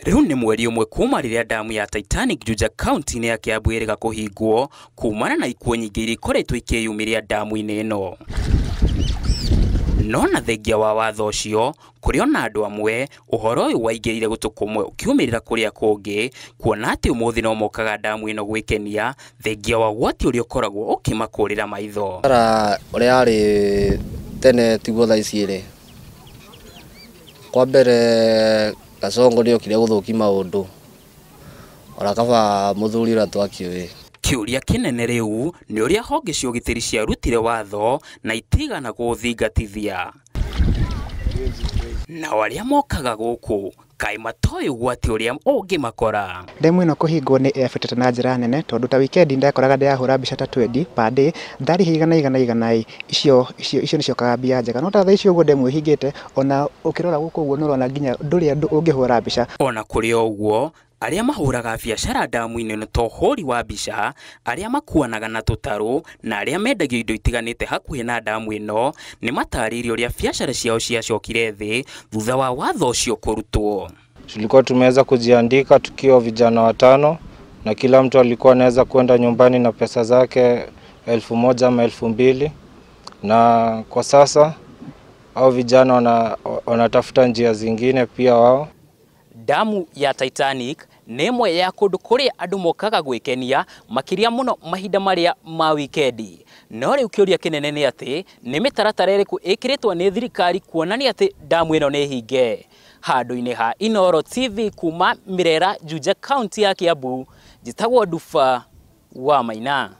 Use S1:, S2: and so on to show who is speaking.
S1: Rĩu nĩ mweri ũmwe kuma rĩrĩa damu ya Titanic Juja kaunti-inĩ ya Kiambu ĩrĩga kũhingwo kumana na ikuũ nyingĩ iria ikoretwo ikĩyumĩria damu-inĩ ĩno. No na thengia wa watho ũcio, kũrĩ ona andũ amwe ũhoro ũyũ waingĩrire gũtũ kũmwe ũkiumĩrĩra kũrĩa kũngĩ, kuona atĩ ũmũthĩ no mokaga damu ĩno gwĩkenia thengia wa ũgwati ũrĩa ũkoragwo ũkĩmakũrĩra maitho.
S2: Ũrĩa yarĩ tene tiguo thaa ici ĩrĩ. Kwa mbere Gasongo nĩokire gũthũkia maũndũ, ona kaba mũthuri ũrĩa twakĩũĩ.
S1: Kĩũria kĩnene rĩu nĩ ũrĩa honge cia ũgitĩri ciarutire watho na itigana gũũthingatithia. Nao arĩa mokaga gũkũ kaĩ matoĩ ũgwati ũrĩa ũngĩmakora.
S3: Ndemu ĩno kũhingwo nĩ ĩafectĩte na njĩra nene tondũ ta weekend ndakoraga ndĩrahũra mbica ta 20 per day, ndarĩhia igana igana igana ĩ, icio icio icio nĩciokaga mbia njega, no ta thaa ici ũguo ndemu ĩhingĩte, ona ũkĩrora gũkũ ũguo nĩũrona nginya ndũrĩ andũ ũngĩhũra mbica.
S1: Ona kũrĩ o ũguo, arĩa mahũraga biacara damu-inĩ ĩno ta ũhũri wa mbica, arĩa makuanaga na tũtarũ na arĩa mendagio indo itiganĩte hakuhĩ na damu ĩno nĩ matarĩirie ũrĩa biacara ciao ciacokire thĩ thutha wa watho ũcio kũrutwo.
S4: Tulikuwa tumeweza kujiandika tukiwa vijana watano na kila mtu alikuwa anaweza kwenda nyumbani na pesa zake 1000 ama 2000, na kwa sasa au vijana wanatafuta njia zingine pia wao.
S1: Damu ya Titanic nĩ ĩmwe ya kũndũ kũrĩa andũ mokaga gwĩkenia makĩria mũno mahinda marĩa ma wikendi. No rĩu kĩũria kĩnene nĩ atĩ nĩ mĩtaratara ĩrĩkũ ĩkĩrĩtwo nĩ thirikari kuonania atĩ damu ĩno nĩ hinge. Handũ-inĩ ha Inooro TV kuma Mirera, Juja, kaunti ya Kiambu, njĩtagwo Nduba wa Maina.